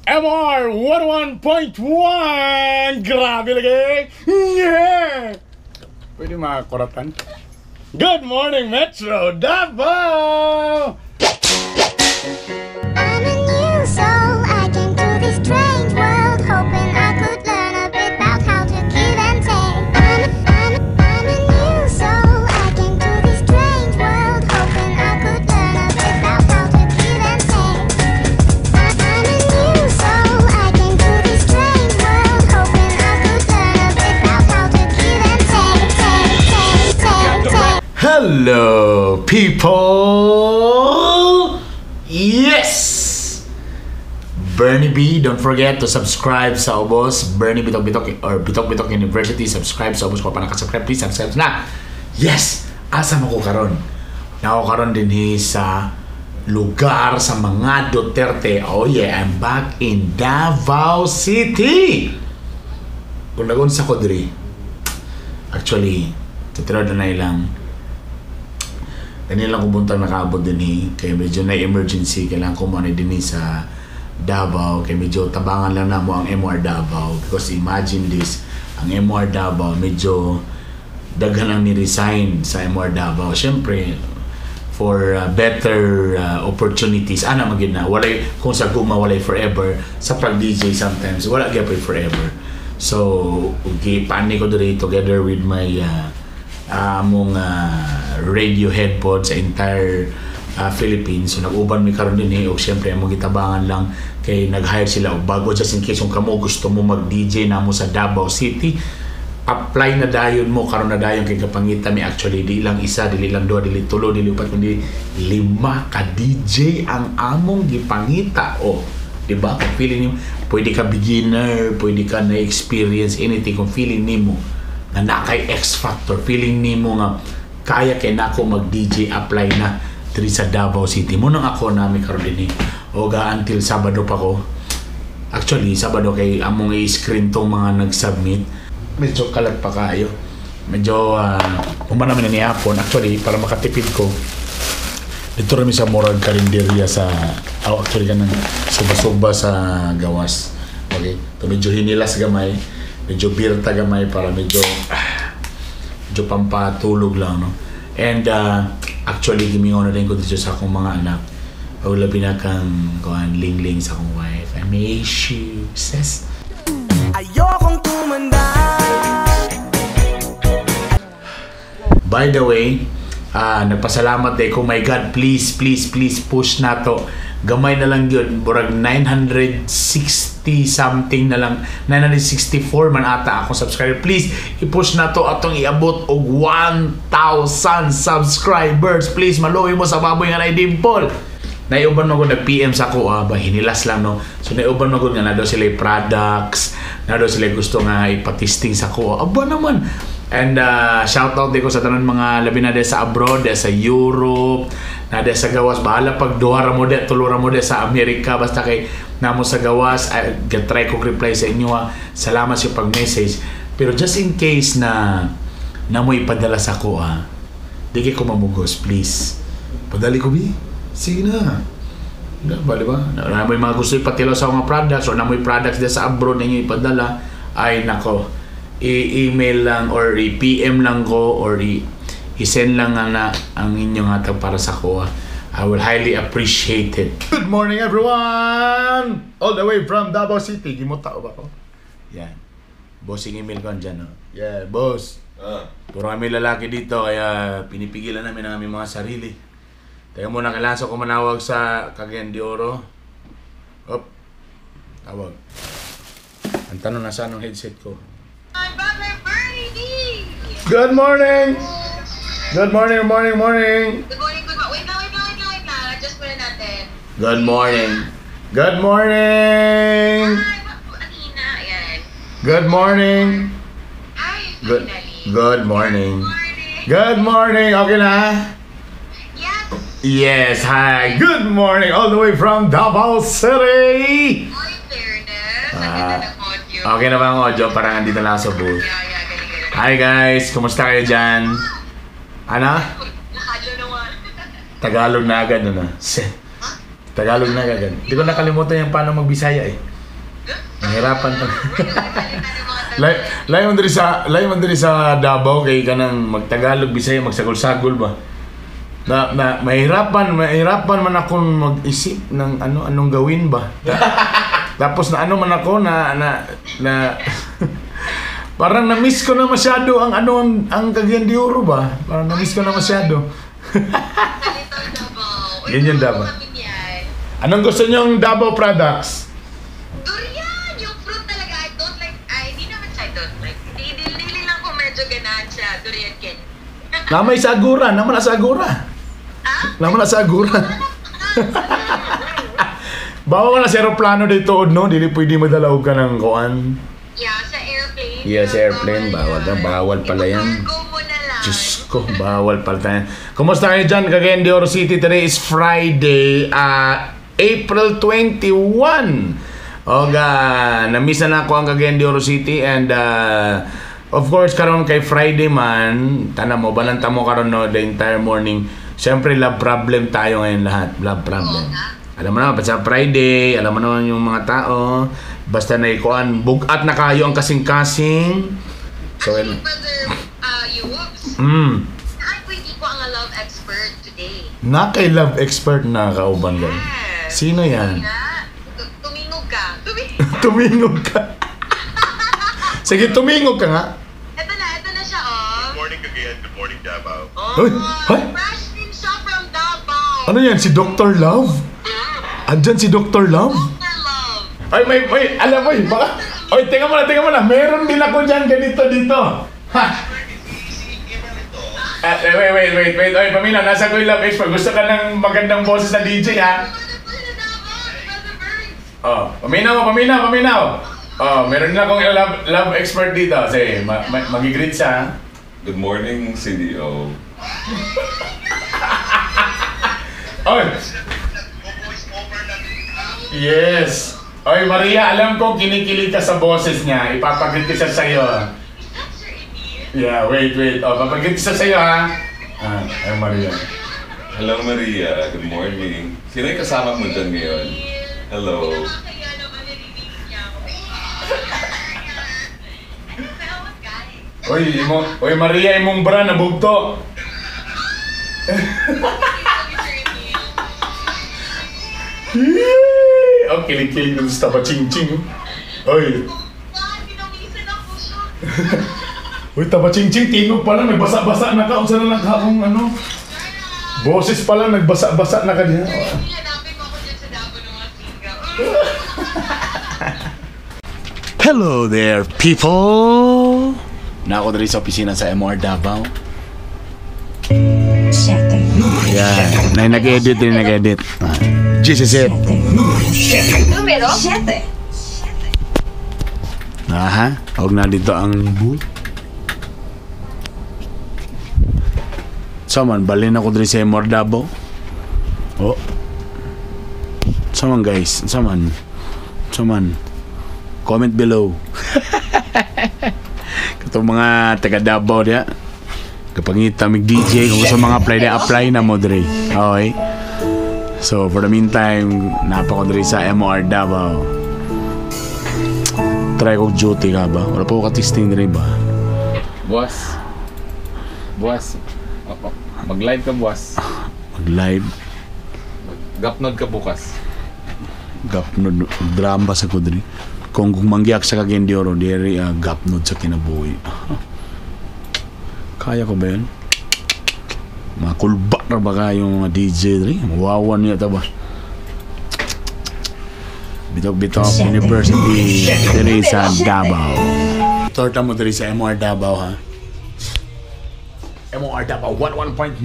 MR 101.1! Grabe lagi! Yeah! Pwede mga kuratan. Good morning, Metro Davao! I'm a new soul. I came to this strange world hoping I could learn a bit about how to give and take. I'm a new soul. I came to this strange world hoping I could learn a bit about how to give and take. I'm a new soul. I came to this strange world hoping I could learn a bit about how to give and take, take, take, take, take. Hello, people! Yes! Bernie B, don't forget to subscribe sa Ubos. Bernie Bitok Bitok or Bitok Bitok University. Subscribe sa Ubos. Kung pa nakasubscribe, please subscribe na. Yes! Asa mo ko karon? Nako karon din sa lugar sa mga Duterte. Oh yeah, I'm back in Davao City! Kung nagunsa ko diri, actually, tutiro na ilang kanila ko buntag nakaabot din eh. Kaya medyo na emergency, kailangan ko muna din eh sa Davao. Kaya medyo tabangan lang na mo ang MR Davao. Because imagine this, ang MR Davao medyo daghan ang ni-resign sa MR Davao. Siyempre, for better opportunities. Ana man gyud na walay kung sa guma walay forever, sa pag DJ sometimes wala gyud forever. So gipani ko diri together with my among radio head pod sa entire Philippines. So nag-uban mi karon din eh, og syempre among gitabangan lang kay nag-hire sila og bago, just in case kung kamo gusto mo mag-DJ namo sa Davao City, apply na dayon mo karon na dayon kay kapangita mi. Actually, di lang isa, dili lang duha, dili tulo, dili upat, kundi lima ka DJ ang among gipangita. O di ba, kung feeling nimo pwede ka beginner, pwede ka na experience, anything, kung feeling nimo nga na kay X factor, feeling nimo nga kaya kay nako mag DJ, apply na diri sa Davao City mo. Nang ako nami karon dinhi o ga until Sabado pa ko. Actually, Sabado kay among i-screen tong mga nag-submit. Medyo kalat pa kayo. Medyo human namin na nihapon. Actually, para makatipid ko, dito rami sa Murag Karinderya sa, oh, actually kanang suba-suba sa gawas. Okay? To medyo hinilas gamay, medyo birta gamay para medyo medyo pampatulog lang, no? And actually, gimingaw na din ko dito sa akong mga anak. O labi na kang kuan Ling-Ling sa akong wife. I miss you, sis. Ayokong tumanda. By the way, nagpasalamat eh ko, my God, please, please, please push na to. Gamay na lang yun, burag 960 something na lang, 964 man ata akong subscriber. Please, i-push na to atong iabot og 1,000 subscribers. Please, maluoy mo sa baboy nga na dimple. Naiuban mo ko nag-PM sa ako, ba, hinilas lang, no? So, naiuban mo ko nga na daw sila products, na daw sila gusto nga ipatesting sa ko. Aba naman! And shout out din ko sa tanan mga labi na sa abroad, sa Europe, na sa gawas. Bahala pag duha ra mo de, tulo ra mo de sa Amerika, basta kay namo sa gawas, try ko reply sa inyo ha. Salamat sa pag-message. Pero just in case na namo ipadala sa ko ha, di kay ko mamugos, please. Padali ko bi. Sige na. Ba, di ba? Na may mga gusto ipatilaw sa mga products or na may products de sa abroad ninyo ipadala, ay nako, i-email lang or i-PM lang ko or i-send lang nga na ang inyong hatag para sa ko. I will highly appreciate it. Good morning, everyone! All the way from Davao City. Gimuta ba ko? Yan. Bossing email ko andyan, no? Yeah, boss. Puro kami lalaki dito kaya pinipigilan namin ang aming mga sarili. Teka muna, kailangan ko manawag sa Cagayan de Oro. Op. Tawag. Ang tanong, nasaan ang headset ko? My brother Bernie! Good morning! Good morning, morning, morning! Good morning, good morning. Wait lang, wait lang, wait lang, wait lang. Adjust muna natin. Good morning. Good morning! Hi, ang hina. Ayan. Good morning! Hi, Good, finally. Good morning. Morning. Good morning! Okay na? Yes! Yes, hi. Good morning all the way from Davao City! Oy, fairness. Ang ganda ng audio. Okay na ba ang audio? Parang andito lang ako sa booth. Yeah, galing, galing. Hi guys, kumusta kayo dyan? Ano? Nakadyo naman. Tagalog na agad, ano? Tagalog na agad. Hindi ko nakalimutan yung paano magbisaya eh. Nahirapan pa. Salita ng mga Lay man diri sa Davao kay kanang magtagalog Bisaya magsagol-sagol ba. Na, na mahirapan man akong mag-isip ng ano anong gawin ba. Tapos na ano man ako na na na parang na-miss ko na masyado ang ano ang Cagayan de Oro ba. Parang na-miss ko na masyado. Salitang Davao. Uy, Yun yung gusto Davao. kami niyan. Anong gusto niyong Davao products? Durian! Yung fruit talaga, I don't like, ay, hindi naman siya I don't like. Hindi lang kung medyo ganahan siya, durian candy. Namay sa Agora, naman na sa Agora. Ah? Naman na sa Agora. Bawal na sa aeroplano dito, no? Dili pwede madala og ka ng kuan. Yeah, sa airplane. Yeah, sa airplane, bawal na, bawal pala yan. Ipa-cargo mo na lang. Diyos ko, bawal pala tayo. Kumusta kayo dyan, Cagayan de Oro City? Today is Friday, April 21. Oga, na-miss na ako ang Cagayan de Oro City and of course, karon kay Friday man, tanan mo, balanta mo karon no, the entire morning. Siyempre, love problem tayo ngayon lahat. Love problem. Alam mo naman, sa Friday, alam mo naman yung mga tao, basta na ikuan, bugat na kayo ang kasing-kasing. So, Actually, Brother Yubes, ay, pwede ko ang love expert today. Na kay love expert na kauban ka. Yes. Sino yan? Na, tumingog ka. Tumingog. Tumingog ka. Sige, tumingog ka nga. Ito na siya, oh. Good morning, Cagayan. Good morning, Davao. Oh, Uy, ay! fresh din siya from Davao. Ano yan? Si Dr. Love? Andyan si Dr. Love? Dr. Love. Ay, may, alam mo, eh, baka, oy, teka muna, teka muna. Meron din ako dyan ganito dito. Ha? Ah, eh, wait, wait, wait, wait. Oy, Pamina, nasa ko yung love expert. Gusto ka ng magandang boses na DJ, ha? Brother Paul na Davao, Brother Burns. Oh, paminaw, paminaw, paminaw. Oh, meron din akong love expert dito. Sige, mag-greet siya. Ha? Good morning, CDO. Oy! Yes! Oy, Maria, alam ko kinikilig ka sa boses niya. Ipapagreet ko siya sa'yo. Is that Sir Emil? Yeah, wait, wait. Oh, papagreet ko siya sa'yo, ha? Ah, ay, Maria. Hello, Maria. Good morning. Sino yung kasama mo dyan ngayon? Hello. Nakakaya naman narinig niya ako. Ano ba, what guys? Oy, oy, Maria, imong bra nabugto. Thank you, Sir Emil. Yee! Oh, kilig-kilig ng sa taba-ching-ching. Oy, Bakit pinawisan ako siya? Uy, taba-ching-ching, tingog pa lang, nagbasa-basa na ka. Unsa na lang ka akong ano? Boses pa lang, nagbasa-basa na ka diyan. Sir Emil, hanapin mo ako dyan sa Davao ng mga single. Hello there, people! Na ako diri sa opisina sa MR Davao. Yeah, na nag-edit din, nag-edit. Ah, Jesus it. Numero? Aha, og na dito ang booth. So man, balin ako diri sa MR Davao. Oh. So man guys, so man. So man. Comment below. Katong mga taga Davao diya. Kapag ngita mig DJ, kung gusto mga apply na apply na mo diri. Okay. So for the meantime, napa ko diri sa MR Davao. Try ko duty ka ba? Wala pa ko ka-testing diri ba? Buwas. Buwas. Oh. Mag-live ka buwas. Mag-live. Gapnod ka bukas. Gapnod. Drama sa ko diri. Kung manggiyak sa Cagayan de Oro, diri gapnod sa kinabuhi. Kaya ko ba yun? Makulba na ba kayo mga DJ diri? Mawawan niya ta ba? Bitok-bitok University diri sa Davao. Torta mo diri sa MR Davao ha. MR Davao 11.1.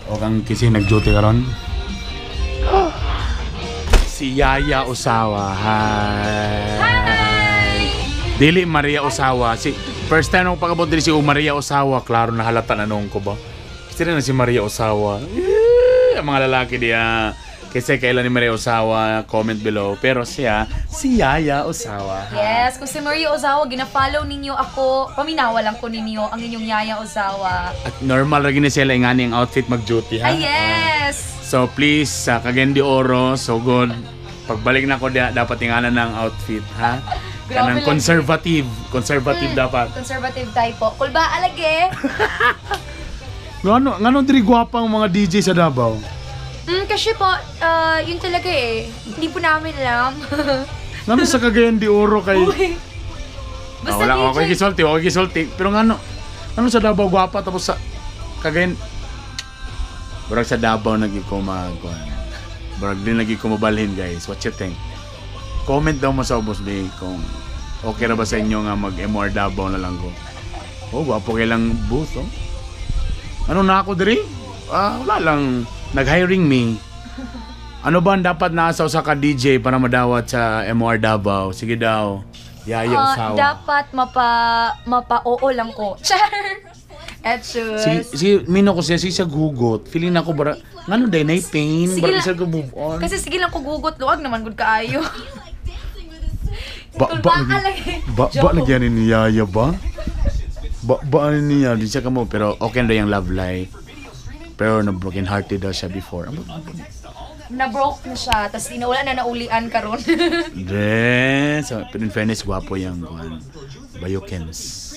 O kang kasi nag-duty karon. Si Yaya Osawa. Hi. Hi! Dili Maria Osawa. Si first time nung pag-abot diri si Maria Osawa, klaro na halata na noon ko ba. Kasi na si Maria Osawa. Eh, ang mga lalaki diya. Kasi kailan ni Maria Osawa, comment below. Pero siya, si Yaya Osawa. Yes, kung si Maria Ozawa, gina-follow ninyo ako, paminawa lang ko ninyo ang inyong Yaya Ozawa. At normal ra gini sila ingani ang outfit mag-duty ha. Ay, yes! So please, sa Cagayan de Oro, so good. Pagbalik na ko dapat tinganan ng outfit, ha? Grabe Kanang lang. conservative, conservative dapat. Conservative type po. Kulba, alage. Ngano ngano diri gwapang mga DJ sa Davao? Kasi po, yun talaga eh. Hindi po namin alam. Ngano sa Cagayan de Oro kay Uy. Basta wala DJ. okay gisulti, okay gisulti. Pero ngano ngano sa Davao gwapa tapos sa Cagayan Murag sa Davao nagi ko mag Murag din lagi ko mabalhin, guys. What you think? Comment daw mo sa ubos be kung okay ra ba sa inyo nga mag MR Davao na lang ko. Oh, gwapo kay lang booth, oh. Ano na ako diri? Ah, wala lang, nag-hiring me. Ano ba ang dapat nasa usa ka DJ para madawat sa MR Davao? Sige daw. Yaya usawa. Dapat mapa oo lang ko. Char! Etchus. Si si mino ko siya si sa gugot. Feeling na ko bara ngano day na pain, Sige bara lang. isa ko move on. Kasi sige lang ko gugot, luwag naman gud kaayo. Ba ba Kulba lagi, lagi. ba ba lagi ani ni Yaya ba? Ba ba ani niya di siya kamo pero okay na yung love life. Pero na broken hearted daw siya before. Na broke na siya, tas di na wala na naulian karon. Then, so, pero in fairness, gwapo yung kuan. Bayokens.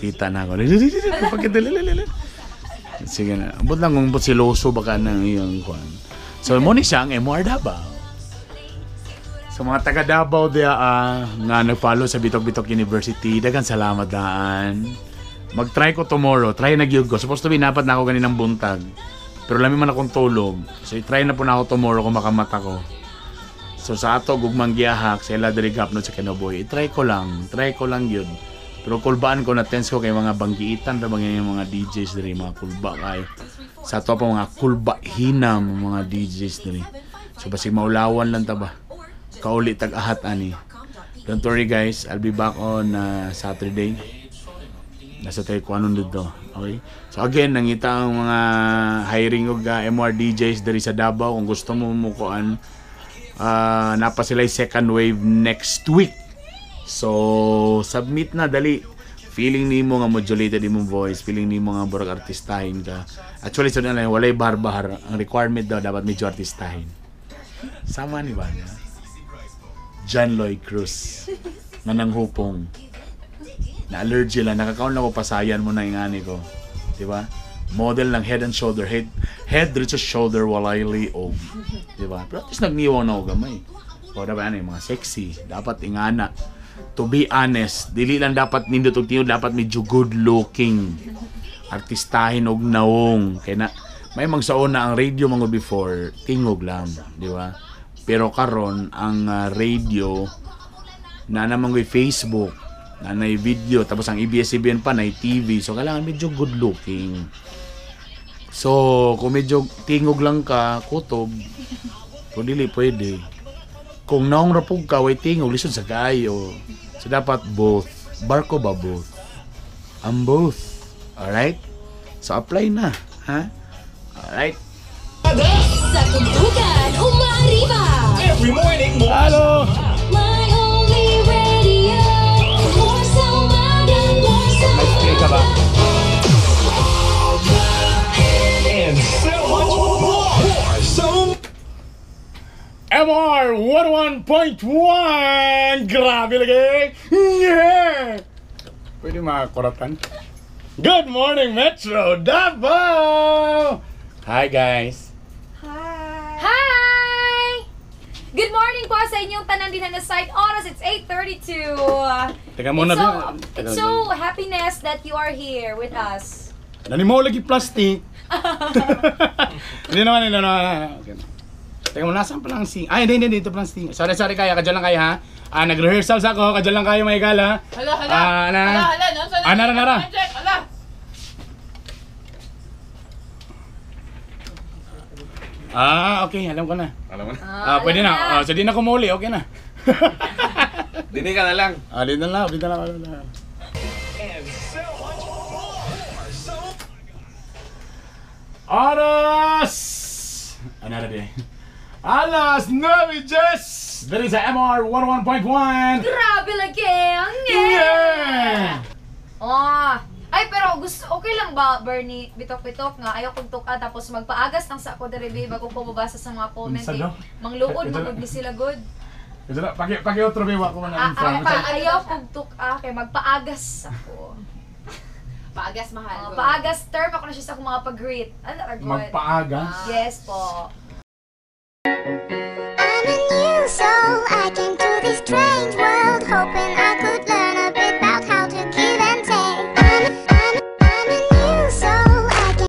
Kita na ako. Sige na. Abot lang kung siloso baka ng iyang kuan. So, mo ni siya ang MR Davao. Sa mga taga Davao diya nga nag-follow sa Bitok Bitok University, daghang salamat daan. Mag-try ko tomorrow. Try na gyud ko. Supposed to be napat na ako ganinang buntag. Pero lami man akong tulog. So, i-try na po na ako tomorrow kung makamata ko. So sa ato gugmang giyahak sa ila diri gapno sa Kenoboy. I-try ko lang, try ko lang yun. Pero kulbaan ko na tense ko kay mga banggiitan ra bang yung mga DJs diri mga kulba kay. Sa ato pa mga kulba hinam mga DJs diri. So basig maulawan lang ta ba. Kauli tag ahat ani. Don't worry guys, I'll be back on Saturday. Nasa taekwondo dito. Okay? So again, nangita ang mga hiring og MR DJs diri sa Davao kung gusto mo mukuan. Napa sila second wave next week. So, submit na dali. Feeling nimo nga modulated imong voice, feeling nimo nga burag artistahin ka. Actually, so na lang, walay bahar-bahar. Ang requirement daw dapat medyo artistahin. Sama ni ba niya? John Lloyd Cruz nga nanghupong. Na allergy lang, nakakaon lang ko pasayan mo na ingani ko. Di ba? Model ng head and shoulder, head reaches shoulder walay liog. Di ba? Pero at least nagniwaw na ako gamay. O dapat ano yung mga sexy, dapat ingana. To be honest, dili lang dapat nindot og tiyo, dapat medyo good looking. Artistahin og naong. Kaya na, may magsaon na ang radio mga before, tingog lang, di ba? Pero karon ang radio na naman ko'y Facebook, na nay video, tapos ang ABS-CBN pa, nay TV. So, kailangan medyo good looking. So, kung medyo tingog lang ka, kutob, kung dili pwede. Kung naong rapog ka, way tingog, lisod sa kaayo. So, dapat both. Barko ba both? Ang both. Alright? So, apply na. Ha? Alright? Sa tugtugan, umaariba! Every morning, more. Hello! My only radio. More sa umaga, more sa May spray ka ba? And so much more. So MR 101.1! Grabe lagi! Yeah! Pwede makakuratan. Good morning, Metro Davao! Hi, guys! Hi! Good morning po sa inyong tanan din na site. Oras, it's 8:32. Teka muna. It's so, Teka it's so happiness that you are here with us. Nanimo lagi plastic. Hindi naman, hindi naman. Okay. Teka muna, saan pa lang sing? Ay, hindi, hindi, dito pa lang sing. Sorry, sorry kaya, kadyan lang kayo ha. Ah, nag-rehearsal sa ako, kadyan lang kayo mga igala. Hala, hala. Ah, na. Hala, hala. No? Ah, nara, nara. Check, hala. Ah, okay, alam ko na. Alam mo na. Ah, pwede alam na. Ah, so di na kumuli, okay na. Dini ka na lang. Ah, dito na lang, dito na lang. Dito na lang. Oras! Ano na di? Alas 9:10! Diri sa MR 101.1! Grabe lagi! Ang Yeah! Oh. Ay, pero gusto, okay lang ba, Bernie, bitok-bitok nga, ayaw kong tuka, tapos magpaagas lang sa ako dere, babe, bago ko mabasa sa mga comment. Unsa Eh. daw? Mangluod, Ito na. magud ni sila, good. Ito na, paki otro be wa ko man Ah, ang inform. ah, ayaw kong tuka, kay magpaagas ako. Paagas mahal. Oh, paagas term ako na siya sa akong mga pag-greet. Ano, good? Magpaagas. Yes po.